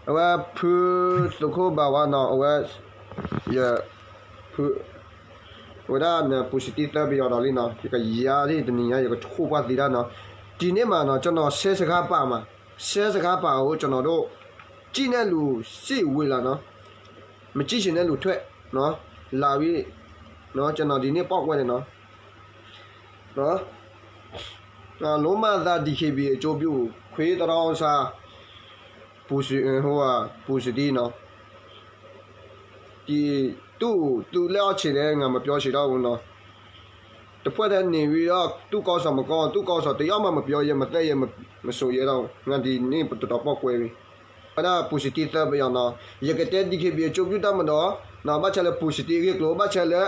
အဝဲဖုသုးခိၣ်ဘၣ်ဝါနီၤ, အဝဲ ယ ဖု ဝဲဒၣ်နပူၤစတံသၢပယီၤဒီးလံနီၤ, ယကယၤလံတနံၤညါ ယကဆိၣ်ပှၢ်သံတၢ်နီၤ, တနံၤန့ၣ်မးနီၤ ကျွန်တော် ဆဲစခါပာ်မး, ဆဲစခါပာ်အိၣ် ကျွန်တော်တို့ ကြည့်နဲ့လူ စိတ်ဝင်လာနော်, မကြည့်ချင်တဲ့လူထွက်နော်, လာပြီနော်, ကျွန်တော်ဒီနေ့ပောက်ကွဲတယ်နော်. နော်, လုံးမသာ ဒီခေတ်ပြည်အကျိုးပြု ခွေးသရအောင်စာ ပူစ ဟိုဟာ ပူစတီနော်, ဒီ သူ့ သူ့လက်အောက်ခြေလည်း ငါမပြောချင်တော့ဘူးနော်. တစ်ဖွဲ့တည်းနေပြီးတော့ သူ့ကောင်းဆောင်မကောင်း သူ့ကောင်းဆောင်တစ်ယောက်မှမပြောရဲ မသက်ရဲ မ မဆိုရဲတော့ဘူး. ငါဒီနေ့တော်တော်ပောက်ကွဲပြီ. ဝဲဒၣ်ပူစတီသၢပယီၤနော်, ယကတဲ ဒီခေတ်ပြည်အကျိုးပြုတပ်မတော်နော်, ဘၣ်ဆၣ်လၢပူစတီအဂ့ၢ်ကျိၤ ဘၣ်ဆၣ်လၢ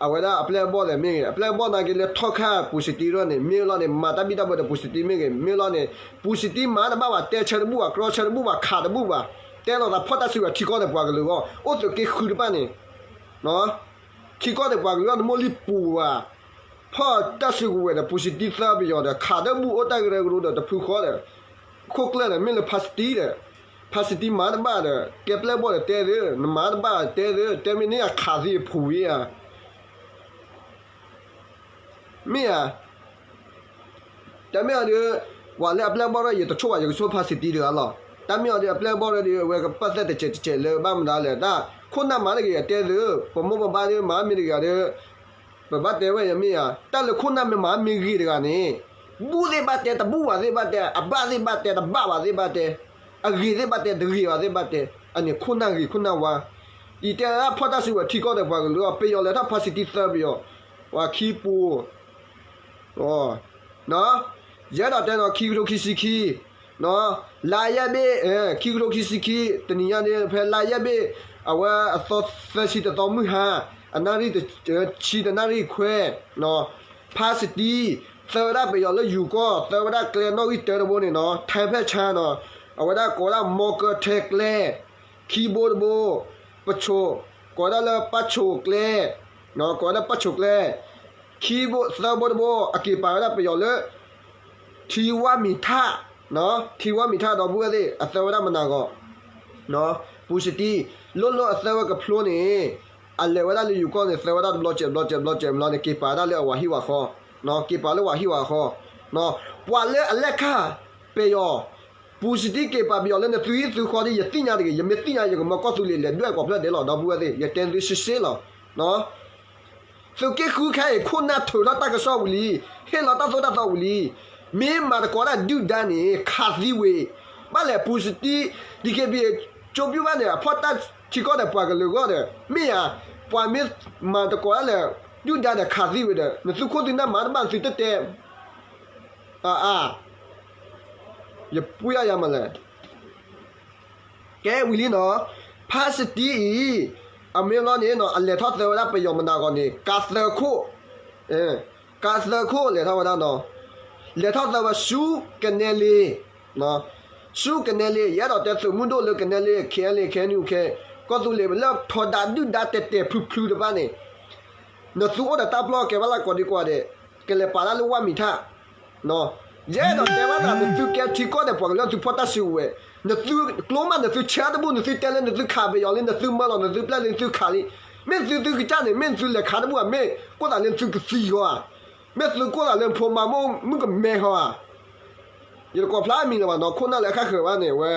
အဝဲဒၣ်အပျဲၢ်အဘီၣ်သ့ၣ်မ့ၢ်ဂ့ၤ အပျဲၢ်အဘီၣ်နာ်က့လၢထီၣ်ခၣ်ပူစတီရၢၢ်န့ၣ် မ့ၢ်လီၤန့ၣ် မၤတၢ်ဘံၣ်တၢ်ဘၢဒီးပူစတီမ့ၢ်ဂ့ၤ မ့ၢ်လီၤန့ၣ် ပူစတီမၤတဘၣ်ဘၣ် တဲဆၢတဘူၣ်ဘၣ် ကြီဆၢတဘူၣ်ဘၣ် ခးတဘူၣ်ဘၣ်, တဲလီၤသးဖီၣ်တၢ်စုကဝဲၤထံကီၢ်ဒီးပှၤကလုာ်အဂီၢ် အိၣ်သုးက့ဃုတဖၣ်န့ၣ် ထံကီၢ်ဒီးပှၤကလုာ်အဂီၢ် နမိၢ်လံပူၤဘၣ်, ဖီၣ်တၢ်စုကဝဲၤဒီးပူစတီသၢပယီၤဒီး ခးတဘူၣ်အိၣ်တၢ်ကရၢကရိဒီးတဖုဃီဒီး ခိၣ်ကျၢၢ်ဒီး မ့ၢ်လၢဖါစတံဒီး ဖါစတံမၤတဘၣ်ဒီး ကဲပျဲၢ်ဘီၣ်ဒီးတဲသု နမၤတဘၣ်တဲသု တဲမ့ၢ်န့ၢ်အခးသံအဖူဝံၤဧါ. မ့ၢ်ဧါ. တၢ်မ့ၢ်အီၤဒီး ပှၤလၢအပျဲၢ်ဘီၣ်ဒီး ယတဆိၣ်ဘၣ် ယကဆိၣ်ဖါစတံတဂၤလီၤ. တၢ်မ့ၢ်အီၤဒီး အပျဲၢ်ဘီၣ်ဒီး အဝဲကပာ်သးတစဲးတစဲးလၢဘၣ်မနုၤလဲၣ် တၢ်ခိၣ်နၢ်မၤတဂ့ၤအတဲသု ပမိၢ်ပပၢ်ဒီးမၤမ့ၢ်တဂ့ၤဒီး ပဘၣ်တဲဝဲယမ့ၢ်ဧါ. တၢ်လၢခိၣ်နၢ်မ့ၢ်မၤမ့ၢ်ဂ့ၤတဂၤန့ၣ် ဘူၣ်သ့ၣ်ဘၣ်တဲ တဘူၣ်ဘၣ်သ့ၣ်ဘၣ်တဲ အဘၣ်သ့ၣ်ဘၣ်တဲ တဘၣ်ဘၣ်သ့ၣ်ဘၣ်တဲ အဂ့ၤသ့ၣ်ဘၣ်တဲ တဂ့ၤဘၣ်သ့ၣ်ဘၣ်တဲ အန့ၣ်ခိၣ်နၢ်ဂ့ၤခိၣ်နၢ်ဝါ. အံၤတဲဒၣ်ဖီၣ်တၢ်စုကဝဲၤထံကီၢ်ဒီးပှၤကလုာ်အဂီၢ် ပယီၤလဲၤထီၣ်ဖါစတံသၢပယီၤ ပှၤခံပူၤ ယအဲၣ်ဒိးတဲနီၤ ခံကထိခံဆံခံ လါယဲၢ်ဘ့ၣ် ခံကထိခံဆံခံ တနံၤညါန့ၣ် ဖဲလါယဲၢ်ဘ့ၣ် အဝဲအသီသၢဆံတသီမုၢ်ဟါ အနၣ်ရံၣ်ဆံတနၣ်ရံၣ်ခွဲ ဖါစတံ သၢဝဲဒၣ်ပယီၤလၢယူၤကီၢ် သၢဝဲဒၣ်ကျဲနီၣ်ဂံၢ်တၢတဘိန့ၣ်နီၤ ထဲဖဲၣ်ဆါနီၤ အဝဲဒၣ်ကိးဝဲဒၣ်မီကၢထဲကျဲ ခံဘိတဘိ ပဆိး ကိးဝဲဒၣ်လၢပၣ်ဆိးကျဲ ကိးဝဲဒၣ်ပၣ်ဆိးကျဲ ခံဘိ သၢဘိတဘိ အက့ၤပာ်ဝဲဒၣ်ပယီၤလၢ ထံဝါမံၤထၣ် ထံဝါမံၤထၣ်ဒီပုၢ်ဝဲၢ်သ့ၣ် အသၢဝဲဒၣ်မနၤဂီၤ ပူၤစတံ လိၣ်လိၣ်အသၢဝဲကဖျိန့ၣ် အလဲၤဝဲဒၣ်လၢယူၤကီၢ်န့ၣ် သၢဝဲဒၣ်တဘျီစဲးဘျီစဲးဘျီစဲးဘျီန့ၣ် က့ၤပာ်ဝဲဒၣ်လၢအဝၤဟံၣ်ဝၤဃီ က့ၤပာ်လၢဝၤဟံၣ်ဝၤဃီ ပှၤလၢအလဲၤခၣ် ပယီၤ ပူၤစတံက့ၤပာ်ပယီၤလၢနသုဟံၣ်သုဃီဒီး ယသ့ၣ်ညါတဂ့ၤ ယမ့ၢ်သ့ၣ်ညါ ယကမၢကီၢ်သူလ့ၤလဲၤဒွဲၣ်ကိးဖျၢၣ်ဒဲးလီၤ ဒီပုၢ်ဝဲၢ်သ့ၣ် ယတဲသုစ့စ့လီၤ သုးက့ဃုခဲအံၤ ခိၣ်နၢ်ထုးထီၣ်တၢ်ကစီၣ်ဝံၤလံ, ဟ့ၣ်လီၤတၢ်သိၣ်တၢ်သီဝံၤလံ. မ့ၢ်မၤသကိးတၢ်ဒုၣ်ဒါန့ၣ် ခးသံဝံၤ, ဘၣ်လဲၣ် ပူၤစတံ ဒံးက့ဘံၣ် ကၠိပျူၢ်ဘၣ်န့ၣ် အဖီၣ်တၢ်ထံကီၢ်ဒီးပှၤကလုာ်အဂီၢ်ဒီး မ့ၢ်ဧါ, ပှၤမ့ၢ်မၤသကိးတၢ်လၢ ဒုၣ်ဒါဒီးခးသံဝံၤဒီး နသုခိၣ်သုနၢ်မၤတဘၣ် နသုတတဲ အါအါ, ယပှ့ၤယၤမးလဲၣ်. ကဲဝံၤလံနီၤ, ဖါစတံအံၤ အမ့ၢ်ဘျီန့ၣ်နီၤ အလဲၤထီၣ်သၢဝဲဒၣ်ပယီၤမနၤဂီၤန့ၣ် ကါသၢခိၣ်, ကါသၢခိၣ်လဲၤထီၣ်ဝဲဒၣ်နီၤ, လဲၤထီၣ်သၢဝဲဆူကနဲလ့, ဆူကနဲလ့ ယအဲၣ်ဒိးတဲသုးမုၢ်ဒိၣ်လၢကနဲလ့ ခဲလ့ ခဲနူၢ်ခဲ ကီၢ်သူလ့ၤလၢထီဒါဒုၣ်ဒါတဲာ်တဲာ်ဖျုးဖျုးတဖၣ်န့ၣ် နသုအိၣ်ဒီးတၢ်ပျီကဲဘၣ်လၢကိးဒံကိးဂၤဒဲး, ကလဲၤပာ်တၢ်လၢဝၣ်မံၤထၣ်, ယအဲၣ်ဒိးတဲဘၣ်သး နသုကဲထံကီၢ်ဒီးပှၤကလုာ် သုဖီၣ်တၢ်စုကဝဲၤ, နသုကျိမး နသုဆါတဘူၣ် နသုတဲလၢနသုခးပယီၤလံ နသုမၢလီၤ နသုပျဲၢ်လံ နသုခးလံ, မ့ၢ်သုသုကစၢ်န့ၣ် မ့ၢ်နသုလဲၤခးတဘူၣ်ဧါ, မ့ၢ်ကိၣ်သးလၢနသုကသံဃီဧါ, မ့ၢ်သုကိၣ်သးလၢနဖိမါမိၢ်မုၣ်ကမဲဃီဧါ, ယတကိးဖျါအမံၤလၢၤဘၣ်နီၤ ခိၣ်နၢ်လၢအခါဃၢၤဘၣ်န့ၣ်ဝဲ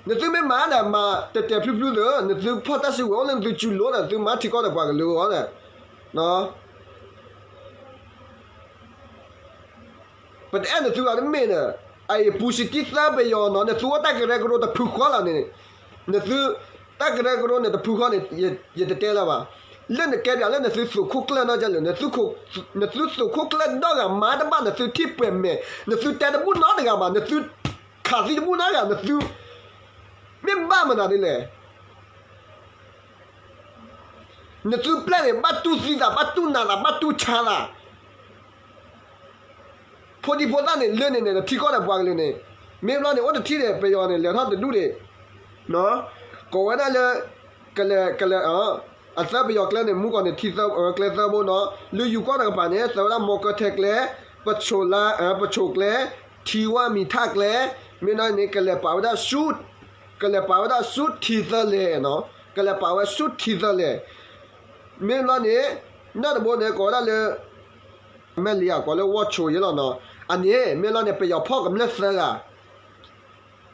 နသုမ့ၢ်မၤဒီးမၤတဲာ်တဲာ်ဖျုးဖျုးဒီး နသုဖီၣ်တၢ်စုကဝဲၤအိၣ်လၢနသုစုလိၤဒီး သုမၤထံကီၢ်ဒီးပှၤကလုာ်အဂီၢ်ဒီး ပတအဲၣ်နသုဂၤတမ့ၢ်ဒီး အအံၤပူၤစတံသၢပယီၤနီၤ နသုအိၣ်တၢ်ကရၢကရိတဖုဃီလီၤန့ၣ် နသု တၢ်ကရၢကရိန့ၣ်တဖုဃီန့ၣ် ယတတဲလၢၤဘၣ်. လၢနကဲပၠးလၢနသုသုးခိၣ်ကျၢၢ်နီၢ်ကလဲၣ်, နသုသုးခိၣ်ကျၢၢ်ဒီဂၤမၤတဘၣ် နသုထံၣ်ပှဲၤမဲာ်, နသုတဲတဘူၣ်နီတဂၤဘၣ်, နသုခးသံတဘူၣ်နီတဂၤ, နသုမ့ၢ်ဘၣ်မနုၤဒ်လဲၣ်. နသုပျဲၢ်န့ၣ် ဘၣ်တူၢ်သံသး ဘၣ်တူၢ်နးသး ဘၣ်တူၢ်ဆါသး ဖိဒံဖိသၣ်န့ၣ် လၢန့ၣ်န့ၣ် ထံကီၢ်ဒီးပှၤကလုာ်န့ၣ် မ့ၢ်ဘျီန့ၣ် အိၣ်တထံၣ်ဒီး ပယီၤန့ၣ် လဲၤထီၣ်တဒူၣ်န့ၣ် ကိးဝဲဒၣ်လၢ ကလဲၤ ကလဲၤ အသၢပယီၤကျဲန့ၣ် မူကီၢ်န့ၣ် ထံကျဲသၢဘိနီၤ လၢယူၤကီၢ်တကပၤန့ၣ် သၢဝဲဒၣ်မီကၢထဲကျဲ ပဆိးလၢ ပဆိးကျဲ, ထံဝါမံၤထးကျဲ, မ့ၢ်လီၤန့ၣ် ကလဲၤပာ်ဝဲဒၣ်ဆူ, ကလဲၤပာ်ဝဲဒၣ်ဆူထံသၢလဲၣ်နီၤ, ကလဲၤပာ်ဝဲဆူထံသၢလဲၣ်, မ့ၢ်လီၤန့ၣ် နီၢ်တဘိန့ၣ် ကိးဝဲဒၣ်လၢ မဲၢ်လံဧါ ကိးလၢဝီၢ်ဆိးယဲလီၤနီၤ, အန့ၣ် မ့ၢ်လီၤန့ၣ် ပယီၤဖီၣ်ကမျၢၢ်သၢဂၤ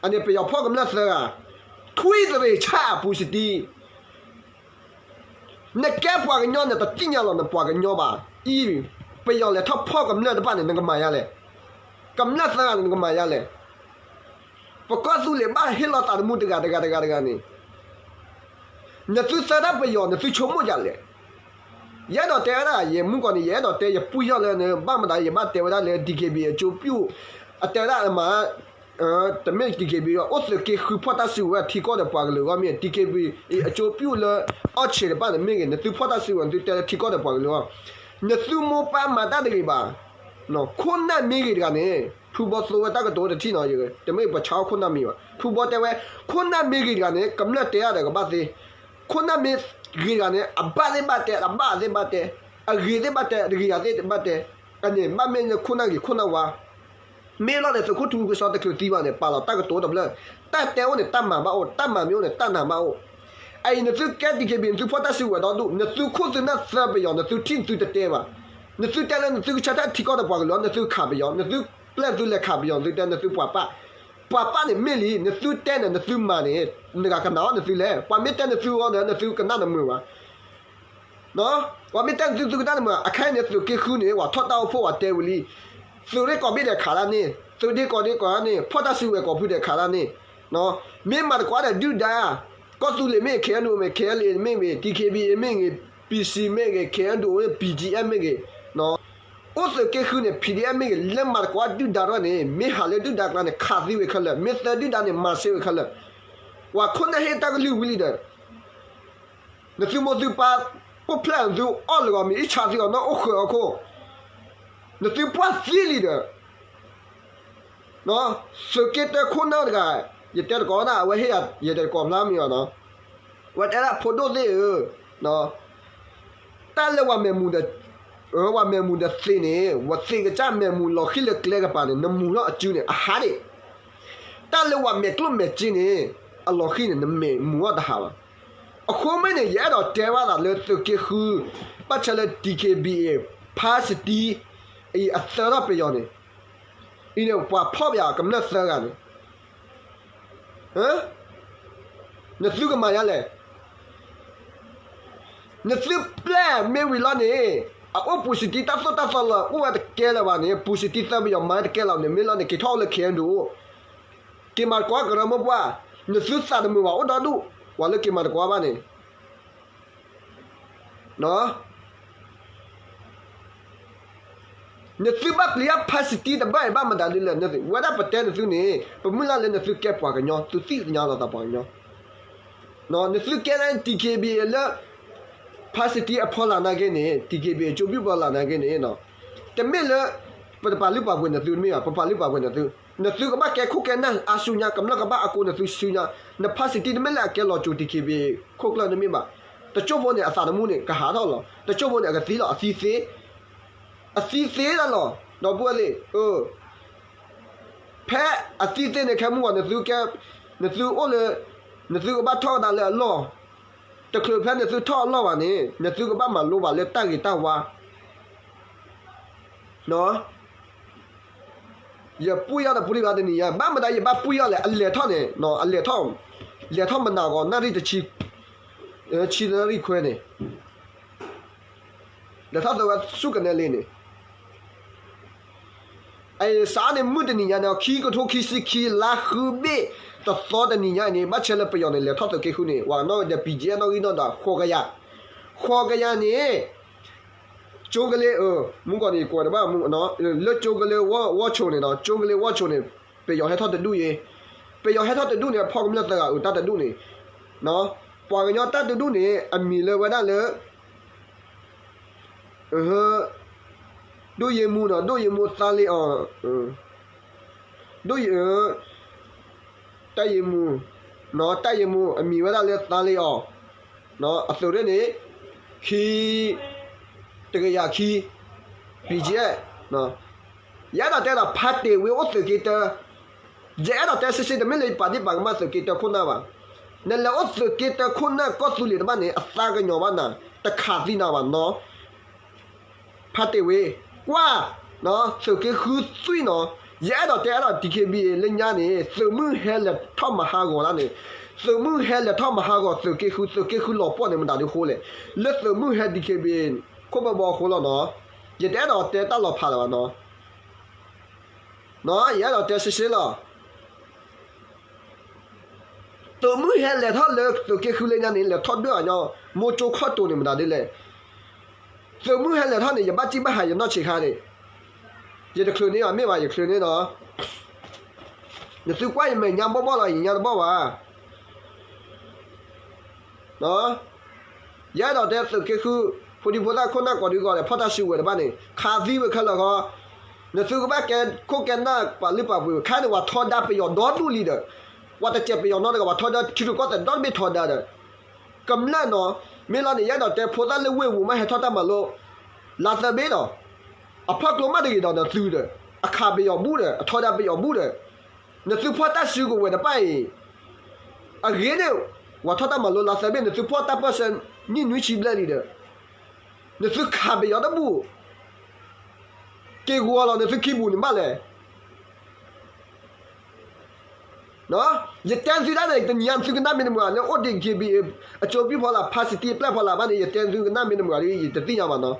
အန့ၣ် ပယီၤဖီၣ်ကမျၢၢ်သၢဂၤ, ထွံၣ်သရ့ၤဆၣ်အပူၤစတံ နကဲပှၤကညီနတသ့ၣ်ညါလီၤနပှၤကညီဘၣ်, အံၤ ပယီၤလဲၤထီၣ်ဖီၣ်ကမျၢၢ်တဖၣ်န့ၣ် နကမၤယါလဲၣ်, ကမျၢၢ်သၢဂၤန့ၣ် နကမၤယါလဲၣ်, ပကီၢ်သူလ့ၤဘၣ်ဟ့ၣ်လီၤသးသမူတဂၤတဂၤတဂၤတဂၤန့ၣ်, နသုသၢတၢ်ပယီၤ နသုဆိကမိၣ်ယါလဲၣ်, ယအဲၣ်ဒိးတဲဝဲဒၣ် ယမုၢ်ကီၢ်န့ၣ် ယအဲၣ်ဒိးတဲ ယပူၢ်ယီၢ်လၢ ဘၣ်မတၤ ယဘၣ်တဲဝဲဒၣ်လၢ DKBA အကျိုးပြု အတဲဝဲဒၣ်မး တမ့ၢ် DKBA အိၣ်သုးက့ဃုဖီၣ်တၢ်စုကဝဲၤထံကီၢ်ဒီးပှၤကလုာ်အဂီၢ်မ့ၢ် DKBA အကျိုးပြုလၢ အီၣ်ဆံးတဖၣ်န့ၣ်မ့ၢ်ဂ့ၤ နသုဖီၣ်တၢ်စုကဝဲၤ နသုတဲလၢထံကီၢ်ဒီးပှၤကလုာ်အဂီၢ်, နသုမိၢ်ပၢ်မၤတၢ်တဂ့ၤဘၣ်, ခိၣ်နၢ်မ့ၢ်ဂ့ၤတဂၤန့ၣ် ဖုဘီသိဝဲတၢ်ကတိၤတထံၣ်နီၤ, တမ့ၢ်ပဆါအီၣ်ခိၣ်နၢ်မ့ၢ်ဘၣ်, ဖုဘီတဲဝဲ ခိၣ်နၢ်မ့ၢ်ဂ့ၤတဂၤန့ၣ် ကမျၢၢ်တဲအါဒီးကဘၣ်သ့, ခိၣ်နၢ်မ့ၢ်ဂ့ၤတဂၤန့ၣ် အဘၣ်သ့ၣ်ဘၣ်တဲ အဘၣ်သ့ၣ်ဘၣ်တဲ, အဂ့ၤသ့ၣ်ဘၣ်တဲ အတဂ့ၤယၤသ့ၣ်ဘၣ်တဲ, အန့ၣ် ဘၣ်မ့ၢ်လၢခိၣ်နၢ်ဂ့ၤခိၣ်နၢ်ဝါ မ့ၢ်လီၤန့ၣ် သုးခိၣ်ထူကစီတချုးသံဘၣ်န့ၣ် ပာ်လီၤတၢ်ကတိၤတဖျၢၣ်, တၢ်တဲအိၣ်န့ၣ် တၢ်မၤဘၣ်အိၣ်, တၢ်မၤမ့ၢ်အိၣ်န့ၣ် တၢ်နာ်ဘၣ်အိၣ်, အအံၤ နသုကဲ DKBA နသုဖီၣ်တၢ်စုကဝဲၤဒီဒူၣ်, နသုခိၣ်သုနၢ်သၢပယီၤ နသုထံၣ်နသုတတဲဘၣ်, နသုတဲလၢနသုကဆါတၢ်ထံကီၢ်ဒီးပှၤကလုာ်လီၤ, နသုခးပယီၤ, နသုပျဲၢ်သုလဲၤခးပယီၤ နသုတဲနသုပှၤပၢ်, ပှၤပၢ်န့ၣ်မ့ၢ်လံ, နသုတဲန့ၣ် နသုမၤန့ၣ် နဂၤကနာ်အီၤနသုလဲၣ်, ပှၤမ့ၢ်တဲနသုအီၤဒီး နသုကနၣ်နမုာ်ဘၣ် ပှၤမ့ၢ်တဲနသုသုကတၢ်တမုာ် အခဲအံၤန့ၣ် သုးက့ဃုန့ၣ် ပှၤထီၣ်တၢ်အိၣ်ဖှိၣ်ပှၤတဲဝံၤလံ, သုးရ့ၣ်ကိးဘ့ၣ်ဒီးခးတၢ်န့ၣ်, သုးဒ့ကိးဒ့ကိးတၢ်န့ၣ်, ဖီၣ်တၢ်စုကဝဲၤကိးဖုဒီးခးတၢ်န့ၣ်, မ့ၢ်မၤသကိးဒီးဒုၣ်ဒါ, ကီၢ်သူလ့ၤမ့ၢ်ဂ့ၤ, KNU မ့ၢ်ဂ့ၤ, KNLA မ့ၢ်ဂ့ၤ, DKBA မ့ၢ်ဂ့ၤ, PC မ့ၢ်ဂ့ၤ, KNDO မ့ၢ်ဂ့ၤ, BGF မ့ၢ်ဂ့ၤ, အိၣ်သုးက့ဃုန့ၣ် PDF မ့ၢ်ဂ့ၤ, လၢမၤသကိးဒုၣ်ဒါတဖၣ်န့ၣ် မ့ၢ်ဟးလၢဒုၣ်ဒါကျါန့ၣ် ခးသံဝဲခဲလၢာ်, မ့ၢ်သၢဒုၣ်ဒါန့ၣ် မၤစ့ဝဲခဲလၢာ်, ပှၤခိၣ်နၢ်ဟ့ၣ်တၢ်ကလုၢ်ဝံၤလံဒီး နသုမိၢ်သုပၢ် အိၣ်ဖျဲၣ်နသုအီၣ်လၢဂီၤမ့ၢ်အံၣ်ဆါသံအီၤနီၢ်အိၣ်ဃၢၤအီၤခိၣ်, နသုပှၢ်သံလံဒီး သုးက့တၢခိၣ်နၢ်တဂၤ, ယတဲတကိးဒၣ် အဝဲဟ့ၣ်ယၤ ယတဲတကိးဖျါမံၤအီၤနီၤ, ဝဲတဲဒၣ်ဖိဒိၣ်သ့ၣ်ဧၢ, တၢ်လၢပှၤမဲာ်မူဒီး ပှၤမဲာ်မူဒီးသ့ၣ်န့ၣ် ပှၤသ့ၣ်ကစၢ်မဲာ်မူလီၤဃံၤလၢကျဲကပၤန့ၣ် နမူထီၣ်အစုန့ၣ် အဟးဒၣ်, တၢ်လၢပှၤမဲာ်ကျိၣ်မဲာ်စ့န့ၣ် အလီၤဃံၤန့ၣ် နမဲာ်မူထီၣ်တဟးဘၣ်. အဃိမ့ၢ်န့ၣ် ယအဲၣ်ဒိးတဲဘၣ်သးလၢသုးက့ဃု ဘၣ်ဆၣ်လၢ DKBA ဖါစတံ အံၤအသၢထီၣ်ပယီၤန့ၣ်, အံၤန့ၣ် ပှၤဖီၣ်ပယီၤကမျၢၢ်သၢဂၤန့ၣ် နသုကမၤယါလဲၣ်. နသုပျဲၢ်မ့ၢ်ဝံၤလီၤန့ၣ် အအိၣ်ပူၤစတံ တၢ်သိၣ်တၢ်သီလီၤ အိၣ်ဝဲတကဲလၢၤဘၣ်န့ၣ် ပူၤစတံသၢပယီၤမၤတကဲလီၤန့ၣ် မ့ၢ်လီၤန့ၣ် က့ၤထီၣ်အိၣ်လၢ KNDO အိၣ်, က့ၤမၤသကိးကရၢမိၢ်ပှၢ်, နသုသးတမုာ်ဘၣ်အိၣ်ဒီဒူၣ် ပှၤလၢက့ၤမၤသကိးဘၣ်န့ၣ် နသုဘၣ်ပျံၤအဖါစတံတဘၣ်အံၤဘၣ်မတၤဒ်လဲၣ်, ဝဲဒၣ်ပတဲနသုန့ၣ် ပမုၢ်လၢ်လၢနသုကဲပှၤကညီ သုသ့ၣ်ညါလီၤသးပှၤကညီ, နသုကဲလၢ DKBA လၢ ဖါစတံအဖီလာ်နာ်က့န့ၣ် DKBA အကျိုးပြုပှၤလာ်နာ်က့န့ၣ် တမ့ၢ်လၢ ပတပာ်လုၢ်ပာ်ပှ့ၤနသုတမ့ၢ်ဘၣ်, ပပာ်လုၢ်ပာ်ပှ့ၤနသု, နသုကဘၣ်ကဲခိၣ်ကဲနၢ်အါဆူညါ ကမျၢၢ်ကဘၣ်အါကိးနသုဆူညါ, နဖါစတံတမ့ၢ်လၢအကဲလီၤစိၤ DKBA ခိၣ်ကျၢၢ်တမ့ၢ်ဘၣ်, တစိၢ်ဖိန့ၣ် အသးသမူန့ၣ် ကဟးထီၣ်လီၤ, တစိၢ်ဖိန့ၣ် အကသံလီၤ အသံသ့, အသံသ့ဒၣ်လီၤ, ဒီပုၢ်ဝဲၢ်သ့ၣ်ဧၢ ဖဲအသံသ့န့ၣ် ခဲမုၢ်ဂီၤ နသုကဲ နသုအိၣ်လၢ နသုကဘၣ်ထီၣ်ကဒါလၢအလီၢ်, တချုးဖဲနသုထီၣ်အလီၢ်ဘၣ်န့ၣ် နသုကဘၣ်မၤလိဘၣ်လၢတၢ်ဂ့ၤတၢ်ဝါ, ယပူၢ်ယီၢ်ဒီးပူၤတဂၤတနံၤညါ ဘၣ်မတၤယဘၣ်ပူၢ်ယီၢ်လဲၣ် အလဲၤထီၣ်န့ၣ် အလဲၤထီၣ် လဲၤထီၣ်မနၤဂီၤ နၣ်ရံၣ်တဆံ ဆံနၣ်ရံၣ်ခွဲန့ၣ် လဲၤထီၣ်သုးဝဲဆူကနဲလ့န့ၣ် အစးန့ၣ် မုၢ်တနံၤညါန့ၣ် ခံကထိခံဆံခံ လါဃုဘ့ၣ်တသီတနံၤညါအံၤန့ၣ် ဘၣ်ဆၣ်လၢပယီၤန့ၣ် လဲၤထီၣ်သုးက့ဃုန့ၣ် ပှၤနီၣ်ဒီး BGF နီၣ်ဂံၢ်နီၣ်ဒွး ဃိးကယၤ, ဃိးကယၤန့ၣ် ကၠိကလ့ မုၢ်ကီၢ်န့ၣ် ကွဲးတဘၣ် လၢကၠိကလ့ဝီၢ်ဆိးန့ၣ်ဒီး ကၠိကလ့ဝီၢ်ဆိးန့ၣ် ပယီၤဟဲထီၣ်တဒူၣ်အံၤ, ပယီၤဟဲထီၣ်တဒူၣ်န့ၣ် ဖီၣ်ကမျၢၢ်သၢဂၤအုးတၢ်တဒူၣ်န့ၣ်, ပှၤကညီတၢ်တဒူၣ်န့ၣ် အမံၤလၢဝဲဒၣ်လၢ ဒိၣ်ယ့မူနီၤ ဒိၣ်ယ့မူသါလ့အီၤ, ဒိၣ်ယ့ တၢ်ယ့မူ, တၢ်ယ့မူ အမံၤဝဲဒၣ်လၢသါလ့အီၤ, အသုးရ့ၣ်န့ၣ် ခံ တကယၤခံ BGF, ယအဲၣ်ဒိးတဲဒီး ဖါတ့ၢ်ဝ့အိၣ်သုးက့တၢ, ယအဲၣ်ဒိးတဲဆ့ဆ့ တမ့ၢ်လၢယပာ်ဒ့ၣ်ပာ်ကမၣ်သုးက့တၢခိၣ်နၢ်ဘၣ်. နလဲၤအိၣ်သုးက့တၢခိၣ်နၢ်ကီၢ်သူလ့ၤတဘၣ်န့ၣ် အသးကညီၤဘၣ်နၤ, တခးသံနၤဘၣ်နီၤ. ဖါတ့ၢ်ဝ့, ကွၢ်, သုးက့ဃုသွံၣ်နီၤ. ယအဲၣ်ဒိးတဲအဲၣ်ဒိး DKBA လၢညါန့ၣ် သုးမုၢ်ဟဲလဲၤထီၣ်မၤဟးဂီၤလၢန့ၣ်, သုးမုၢ်ဟဲလဲၤထီၣ်မၤဟးဂီၤသုးက့ဃု, သုးက့ဃုလီၤပှီၢ်န့ၣ်မတၤဒုဃိလဲၣ်, လၢသုးမုၢ်ဟဲ DKBA ခိၣ်ဘၢဘီအဃိလီၤနီၤ. ယတအဲၣ်ဒိးတဲတၢ်လီၤဖးလၢၤဘၣ်နီၤ. ယအဲၣ်ဒိးတဲဆ့ဆ့လီၤ. သုးမုၢ်ဟဲလဲၤထီၣ်လၢသုးက့ဃုလၢညါန့ၣ် လဲၤထီၣ်ဒွဲၣ်အီၤညီ, မိၢ်ကၠိခီၣ်တိၤန့ၣ်မတၤဒ်လဲၣ်. သုးမုၢ်ဟဲလဲၤထီၣ်န့ၣ် ယဘၣ်စံၣ်ဘၣ်ဟးယနီၢ်ဆံးခါန့ၣ်, ယတချုးန့ၢ်အီၤမ့ၢ်ဘၣ် ယချုးန့ၢ်နီၤ. နသုကွၢ်ယမဲာ်ညါဘီၣ်ဘီၣ်လီၤ ယညါတဘီၣ်ဘၣ်. ယအဲၣ်ဒိးတဲသုးက့ဃု, ဖိဒံဖိသၣ်ခိၣ်နၢ်ကိးဒံကိးဂၤဒဲး ဖီၣ်တၢ်စုကဝဲၤတဘၣ်န့ၣ် ခးသံဝဲခဲလၢာ်ဃီ, နသုကဘၣ်ကဲခိၣ်ကဲနၢ်ပာ်လုၢ်ပာ်ပှ့ၤဝဲ ခါန့ၣ် ပှၤထီဒါပယီၤဒီဒူၣ်လံဒီး, ပှၤတစဲးပယီၤနီတဂၤ ပှၤထီဒါထံရူၢ်ကီၢ်သဲးဒီတဘ့ၣ်ထီဒါဒီး, ကမျၢၢ်နီၤ, မ့ၢ်လီၤန့ၣ် ယအဲၣ်ဒိးတဲဖိသၣ်လၢဝ့ၢ်ပူၤမးဟဲထီၣ်တၢ်မၤလိ လါသၢဘ့ၣ်ဒီး, အဖီၣ်ကျိမးတဂ့ၤဒီးနသုဒီး, အခးပယီၤဘူးဒီး အထီဒါပယီၤဘူးဒီး, နသုဖီၣ်တၢ်စုကဝဲၤတဘၣ်အံၤ, အဂ့ၤန့ၣ်, ပှၤထီၣ်တၢ်မၤလိလါသၢဘ့ၣ် နသုဖီၣ်တၢ်ပၢၢ်ဆၢနံၣ်နွံဆံဘျဲၣ်လံဒီး, နသုခးပယီၤတဘူး, က့ၤဂီၤလီၤနသုခံပူၤန့ၣ်ဘၣ်လဲၣ်. ယတဲသုဒၣ်န့ၣ် တနံၤညါသုကနၣ်မ့ၢ်တမုာ်လၢအိၣ် DKBA အကၠိပံၢ်ဖီလာ် ဖါစတံအပျဲၢ်ဖီလာ်ဘၣ်န့ၣ် ယတဲသုကနၣ်မ့ၢ်တမုာ်ဒီး ယတသ့ၣ်ညါဘၣ်နီၤ.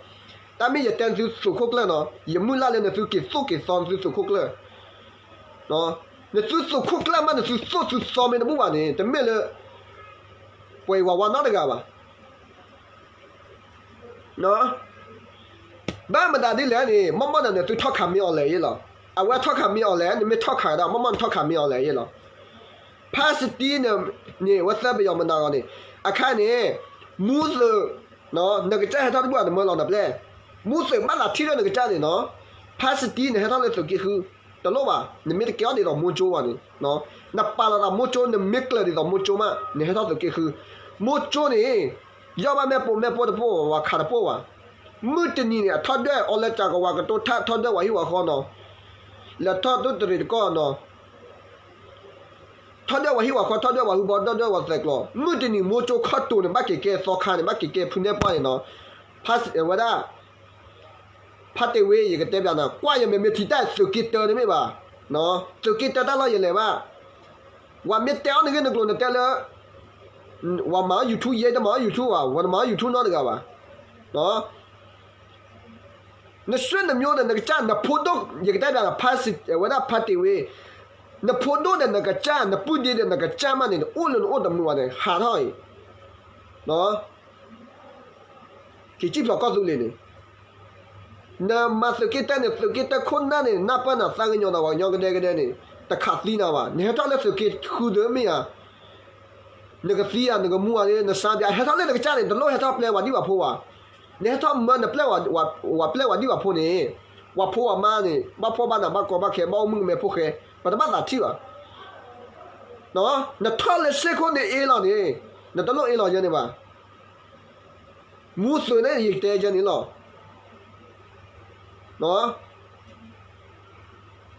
တၢ်မ့ၢ်ယတဲသုသိးခိၣ်ကျၢၢ်နီၤ, ယမုၢ်လၢ်လၢနသုက့ၤသိၣ်က့ၤသီနသုသိးခိၣ်ကျၢၢ်, နသုသိးခိၣ်ကျၢၢ်မး နသုသိၣ်သုသီမ့ၢ်တဘူးဘၣ်န့ၣ် တမ့ၢ်လၢ ပှၤအံၤဝၤဝါနီတဂၤဘၣ်. ဘၣ်မတၤဒ်လဲၣ်န့ၣ် မ့ၢ်မ့ၢ်ဒီးနသုထီၣ်ခးမ့ၢ်အီၤလဲၣ်ယ့ၣ်လီၤ. အဝဲထီၣ်ခးမ့ၢ်အီၤလဲၣ် နမ့ၢ်ထီၣ်ခးဒၣ် မ့ၢ်မ့ၢ်နထီၣ်ခးမ့ၢ်အီၤလဲၣ်ယ့ၣ်လီၤ. ဖါစတံန့ၣ် အဝဲသၢပယီၤမနၤဂီၤန့ၣ် အခါန့ၣ် မူသုး နကစၢ်ဟဲထီၣ်တဘူၣ်အတမၢလီၤနပျဲၢ်, မူသုးဘၣ်သးထံၣ်လၢနကစၢ်န့ၣ်နီၤ, ဖါစတံနဟဲထီၣ်လၢသုးက့ဃု တလိၣ်ဘၣ်, နမ့ၢ်တကဲအီၤဒ်သိးမိၢ်ကၠိဘၣ်န့ၣ်, နပာ်လီၤသးမိၢ်ကၠိ နမ့ၢ်ကျၢၤဒ်သိးမိၢ်ကၠိမး နဟဲထီၣ်သုးက့ဃု, မိၢ်ကၠိန့ၣ် ယီၢ်ဘၣ်မဲာ်ပိာ်မဲာ်ပိာ်တပိာ် ဝၤခးတပိာ်ဘၣ်, မုၢ်တနံၤန့ၣ် အထီၣ်ဒွဲၣ်အီၤလၢကၠၤကဝၤကတိၤထၣ် ထီၣ်ဒွဲၣ်ဝၤဟံၣ်ဝၤဃီနီၤ, လဲၤထီၣ်ဒိၣ်တရံးတကီၢ်နီၤ ထီၣ်ဒွဲၣ်ဝၤဟံၣ်ဝၤဃီ ထီၣ်ဒွဲၣ်ဝၤဟုဘီ ထီၣ်ဒွဲၣ်ဝၤသဲးကျီၤ, မုၢ်တနံၤမိၢ်ကၠိခီၣ်တိၤန့ၣ် ဘၣ်က့ၤကဲသီခါန့ၣ် ဘၣ်က့ၤကဲဖုနဲၣ်ပှၢ်န့ၣ်နီၤ, ဖါဝဲဒၣ် ဖါတ့ၢ်ဝ့ ယကတဲပျးနၤ ကွၢ်ယမဲာ်မ့ၢ်ထံတၢ်သုးက့တၢန့ၣ်မ့ၢ်ဘၣ်, သုးက့တၢတၢ်လီၢ်ယလဲၤဘၣ်, ဝၤမ့ၢ်တဲအီၤနဂ့ၢ်နကျိၤနတဲလၢ ဝၤမၤအီၣ် YouTube ယဲတမၤအီၣ် YouTube ဘၣ်, ဝၤတမၤအီၣ် YouTube နီတဂၤဘၣ် နဆွေနမျိုးဒီး နကစၢ် နဖိဒိၣ် ယကတဲဒၣ် ဖါစံး ဝဲဒၣ်ဖါတ့ၢ်ဝ့, နဖိဒိၣ်ဒီးနကစၢ် နပုၢ်ဒ့ဒီးနကစၢ်မးန့ၣ် အိၣ်လၢနအိၣ်တမုာ်ဘၣ်န့ၣ် ဟးထီၣ်အံၤ, က့ၤစံၣ်ဖျိးကီၢ်သူလ့ၤန့ၣ်, နမၤသုးက့တၢန့ၣ် သုးက့တၢခိၣ်နၢ်န့ၣ် နၢ်ပၢၢ်နၤသးကညီၤနၤ ပှၤကညီကဒဲကဒဲန့ၣ် တခးသံနၤဘၣ်, နဟဲထီၣ်လၢသုးက့ဃုဒၢမ့ၢ်ဧါ နကသံဧါ နကမူဧါ နစါဘၣ် ဟဲထီၣ်လၢနကစၢ်န့ၣ် တလိၣ်ဟဲထီၣ်ပျဲဝၤဒံၣ်ဝၤဖိဘၣ်, နဟဲထီၣ်မၢနပျဲၢ်ဝၤ ဝၤပျဲၢ်ဝၤဒံၣ်ဝၤဖိန့ၣ်, ဝၤဖိဝၤမါန့ၣ် ဘၣ်ဖှီၣ်ဘၣ်နး ဘၣ်ကီဘၣ်ခဲ ဘၣ်အိၣ်မုၣ်ကမဲဖိဃဲ, ပတဘၣ်သးထံၣ်ဘၣ်, နထီၣ်လၢစ့ၢ်ခိၣ်န့ၣ်အ့လီၤန့ၣ်, နတလိၣ်အ့လီၤယဲန့ၣ်ဘၣ် မူသုးန့ၣ် ယကတဲယဲန့ၣ်လီၤ.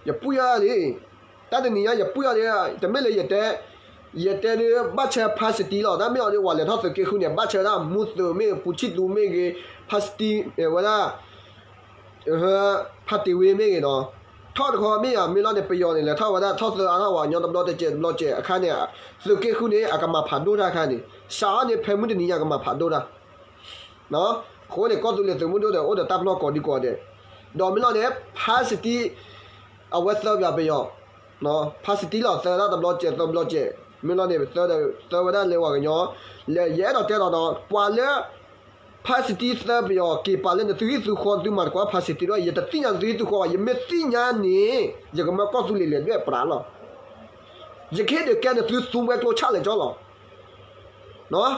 ယပှံၢ်အီၤလံ, တၢ်တနံၤညါယပှံၢ်အီၤလံ, တမ့ၢ်လၢယတဲ, ယတဲဒ်ဘၣ်ဆၣ်ဖါစတံလီၤ, တၢ်မ့ၢ်အီၤဒ်ဝဲလဲၤထီၣ်သုးက့ဃုန့ၣ် ဘၣ်ဆၣ်ဒၣ်မူသုးမ့ၢ်ဂ့ၤ ပူၤဆံၣ်သူမ့ၢ်ဂ့ၤ, ဖါစတံ ဝဲဒၣ် ဖါတ့ၢ်ဝ့မ့ၢ်ဂ့ၤနီၤ, ထီၣ်တခီမ့ၢ်ယၤ မ့ၢ်လီၤန့ၣ် ပယီၤန့ၣ် လဲၤထီၣ်ဝဲဒၣ် ထီၣ်သၢအါထီၣ်ဝဲ ညီတဘျီတစဲးတဘျီစဲးအခါန့ၣ်, သုးက့ဃုန့ၣ် အကမၤဖးဒိၣ်တၢ်အခါန့ၣ်, စးအီၤန့ၣ် ဖဲမုၢ်တနံၤညါကမၤဖးဒိၣ်တၢ်, အဃိန့ၣ် ကီၢ်သူလ့ၤသုးမုၢ်ဒိၣ်ဒီး အိၣ်ဒီးတၢ်ပနီၣ်ကိးဒံကိးဂၤဒဲး, ဒီးမ့ၢ်လီၤန့ၣ် ဖါစတံ အဝဲသၢပယီၤပယီၤ, ဖါစတံလီၤသၢဒၣ်တဘျီစဲးသၢဘျီစဲး, မ့ၢ်လီၤန့ၣ် သၢဝဲဒၣ်လၢပှၤကညီ, လၢယအဲၣ်ဒိးတဲလီၤဒီး ပှၤလၢ ဖါစတံသၢပယီၤက့ၤပာ်လၢနသုဟံၣ်သုဃီ သုမၤသကိးဖါစတံဒီး ယတသ့ၣ်ညါနသုဟံၣ်သုဃီဘၣ်, ယမ့ၢ်သ့ၣ်ညါန့ၣ် ယကမၢကီၢ်သူလ့ၤလဲၤဒွဲၣ်ပြးလီၤ, ယကဟ့ၣ်ဒုးကဲနသုသူဝဲကျိဆၣ်လဲၤကၠီလီၤ,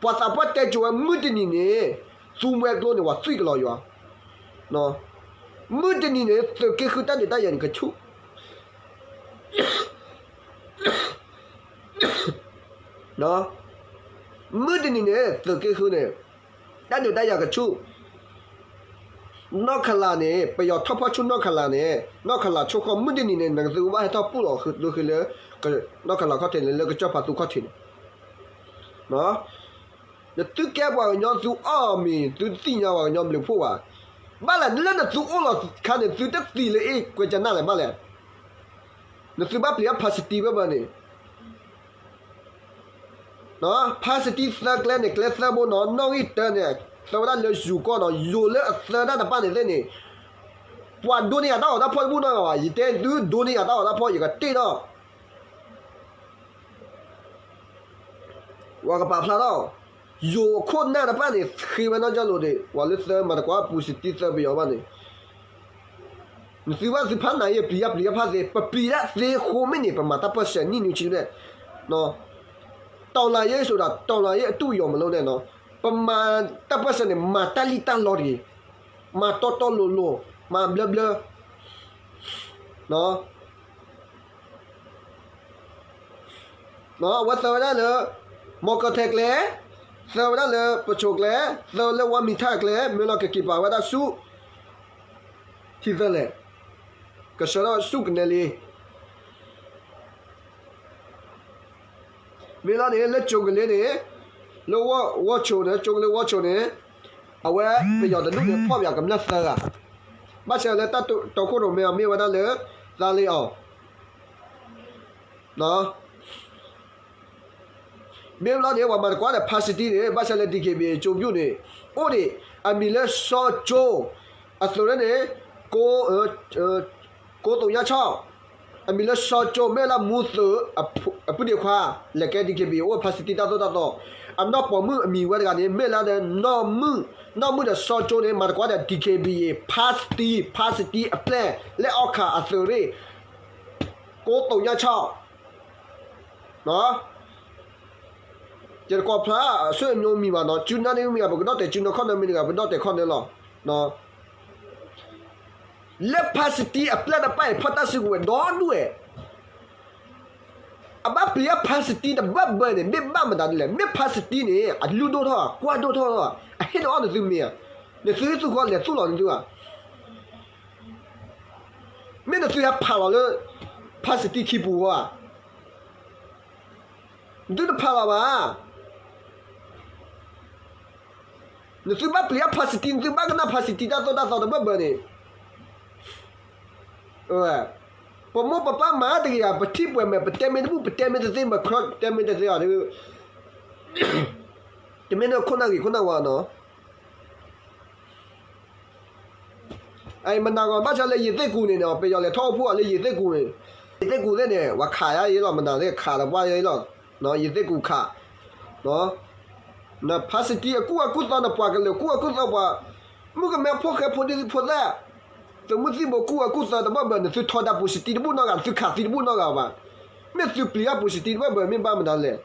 ပှၤသးပှၢ်တဲကိၤဝဲမုၢ်တနံၤန့ၣ်, သူဝဲကျိန့ၣ် ပှၤသွံၣ်ကလီၤယွၤ, မုၢ်တနံၤန့ၣ် သုးက့ဃုတၢ်ဒုးတၢ်ယၤန့ၣ်ကဆူၣ် မုၢ်တနံၤန့ၣ် သုးက့ဃုန့ၣ် တၢ်ဒုးတၢ်ယၤကဆူၣ်, နီၢ်ခလးန့ၣ် ပယီၤထီၣ်ဖီၣ်ဆူၣ်နီၢ်ခလးန့ၣ် နီၢ်ခလးဆိခီၣ်မုၢ်တနံၤန့ၣ် နကသုးဘၣ်ဟဲထီၣ်ပူၣ်လီၤသုဃ့လၢ နီၢ်ခလးခီၣ်ထံးန့ၣ် လၢကစၢၢ်ဖးသူခီၣ်ထံးန့ၣ် နသုကဲပှၤကညီသုအီၣ်မ့ၤ သုတသ့ၣ်ညါပှၤကညီဘျုးဖှိၣ်ဘၣ်. ဘၣ်လဲၣ် လၢနသုအိၣ်လီၤခါန့ၣ် သုတသံလၢအ့ၣ်ကွဲးကနၣ်လဲၣ်ဘၣ်လဲၣ်. နသုဘၣ်ပျံၤအ passport ဘၣ်ဘၣ်န့ၣ် passport သၢကျဲန့ၣ် ကျဲသၢဘိနီၤ နီၣ်ဂံၢ်တၢန့ၣ် သၢဝဲဒၣ်လၢယိၤကီၢ်နီၤ ယိၤလၢအသၢတၢ်တဖၣ်န့ၣ်သ့ၣ်န့ၣ် ပှၤဒိန့ၢ်ယၤတၢ်အီၣ်တၢ်ဖှီၣ်တဘူၣ်နီတဂၤဘၣ် ယတဲသုဒိန့ၢ်ယၤတၢ်အီၣ်တၢ်ဖှီၣ် ယကတ့ၢ်ထီၣ် ပှၤကပာ်ဖျါထီၣ် ယိၤအခိၣ်နၢ်တဖၣ်န့ၣ် ဃ့ဝဲနီၢ်ကၠီလိၤဒံး ပှၤလၢသၢမၤတကွၢ် passport သၢပယီၤဘၣ်န့ၣ် နသုဘၣ်သုဖးနးယဲ ပျံၤယါပျံၤယါဖးသ့ ပပျံၤဒၣ်သ့ဃိမ့ၢ်န့ၣ် ပမၤတၢ်ပၢၢ်ဆၢနံၣ်နွံဆံဘျဲၣ် တော်လှန်ရေးဆိုတာ တော်လှန်ရေးအတုအယောင်မလုပ်နဲ့နော် ပမၤတၢ်ပၢၢ်ဆၢန့ၣ် မၤတၢ်လံၣ်တၢ်လီတဂ့ၤ မၤတီတီလိၤလိၤ မၤဘျၢဘျၢ အဝဲသၢဝဲဒၣ်လၢ မီကီၢ်ထဲကျဲ, သၢဝဲဒၣ်လၢပဆိးကျဲ, သၢလၢဝါမံၤထၣ်ကျဲ, မ့ၢ်လီၤကက့ၤပာ်ဝဲဒၣ်ဆူ ထံသၢလဲၣ်, ကဆှၢထီၣ်ဆူကနဲလံ. မ့ၢ်လီၤန့ၣ် လၢကၠိကလ့န့ၣ်, လၢဝီၢ်ဆိန့ၣ်, ကၠိကလ့ဝီၢ်ဆိန့ၣ်, အဝဲပယီၤတဒူၣ်န့ၣ် ဖီၣ်ပၠးကမျၢၢ်သၢဂၤ, ဘၣ်ဆၣ်လၢတၢ်တီခိၣ်ရိၣ်မဲအီၤမ့ၢ်ဝဲဒၣ်လၢ သးလ့အီၤ မ့ၢ်ဘျီန့ၣ် ပှၤမၤတကွၢ်ဒီး ဖါစတံန့ၣ် ဘၣ်ဆၣ်လၢ DKBA ကၠိပူၤန့ၣ် အိၣ်ဒံး အမံၤလၢစီၤကၠိ, အသုးရ့ၣ်န့ၣ် ကိသိးညါဆီၣ်, အမံၤလၢစီၤကၠိ မ့ၢ်လၢမူသုး အပုၢ်ဒ့ခွါ လဲၤကဲ DKBA အိၣ်ဖါစတံတၢ်သိၣ်တၢ်သီ, အနီၢ်ပိာ်မုၣ်အမံၤဝဲတဂၤန့ၣ် မ့ၢ်လၢ နီၢ်မုၣ်ဒီးစီၤကၠိန့ၣ် မၤတကွၢ်ဒီး DKBA ဖါစတံ, ဖါစတံအပျဲၢ် လၢအီၣ်ခးအသုးရ့ၣ် ကိသိးညါဆီၣ် ယတကိးဖျါအဆွေအမျိုးမံၤဘၣ်နီၤ, စုနၢန့ၣ်မံၤဘၣ် ပကဒီၣ်တဲာ်စုနၢခီၣ်နၢမံၤတဂၤ ပဒီၣ်တဲာ်ခီၣ်နၢလီၤ. လၢဖါစတံအပျဲၢ်တဖၣ်အံၤ ဖီၣ်တၢ်စုကဝဲၤဒီဒူၣ်ဝဲ, အဘၣ်ပျံၤအဖါစတံတဘၢၣ်ဘၢၣ်န့ၣ် မ့ၢ်ဘၣ်မတၤဒ်လဲၣ်, မ့ၢ်ဖါစတံန့ၣ် အလုၢ်ဒိၣ်ထီၣ် ကွၢ်ဒိၣ်ထီၣ်, အဟ့ၣ်ဒီးအီၣ်နသုမ့ၤဧါ, နသုဟ့ၣ်သူၣ်ဃီလဲၤသူၣ်လီၤနသုဧါ. မ့ၢ်နသုဟဲဖးလီၤလၢ ဖါစတံခံပူၤဧါ, နသုတဖးလီၤဘၣ်. နသုဘၣ်ပျံၤအဖါစတံ နသုဘၣ်ကနၣ်ဖါစတံတၢ်သိၣ်တၢ်သီတဘၢၣ်ဘၢၣ်န့ၣ်, ပမိၢ်ပပၢ်မၤတဂ့ၤဧါ, ပထံၣ်ပှဲၤမဲာ် ပတဲမ့ၢ်တဘူၣ် ပတဲမ့ၢ်တသ့ မၤခီတဲမ့ၢ်တသ့ဧါ, တမ့ၢ်လၢခိၣ်နၢ်ဂ့ၤခိၣ်နၢ်ဝါနီၤ မနၤဂီၢ်ဘၣ်ဆၣ်လၢယသ့ၣ်ကူၣ်န့ၣ်နီၤ, ပယီၤလဲၤထီၣ်အိၣ်ဖှိၣ်အီၤလၢယသ့ၣ်ကူၣ်န့ၣ်, ယသ့ၣ်ကူၣ်သ့ၣ်န့ၣ် ပှၤခးယါအံၤလီၤ, မနၤသ့ၣ်ခးဒီးပှၢ်ယါအံၤလီၤ, ယသ့ၣ်ကူၣ်ခး, နဖါစတံအကူၣ်အကူၣ်သီ နပှၤကလုာ်ကူၣ်အကူၣ်သီပှၤ, မုၣ်ကမဲဖိဃဲဖိဒံဖိသၣ်, သုးမုၢ်သံၣ်ဘိကူၣ်အကူၣ်သီတဘၢၣ်ဘၢၣ် နသုထီဒါပူၤစတံတဘူၣ်နီတဂၤ နသုခးသံတဘူၣ်နီတဂၤဘၣ်, မ့ၢ်သုပျံၤအပူၤစတံတဘၢၣ်ဘၢၣ် မ့ၢ်ဘၣ်မတၤလဲၣ်.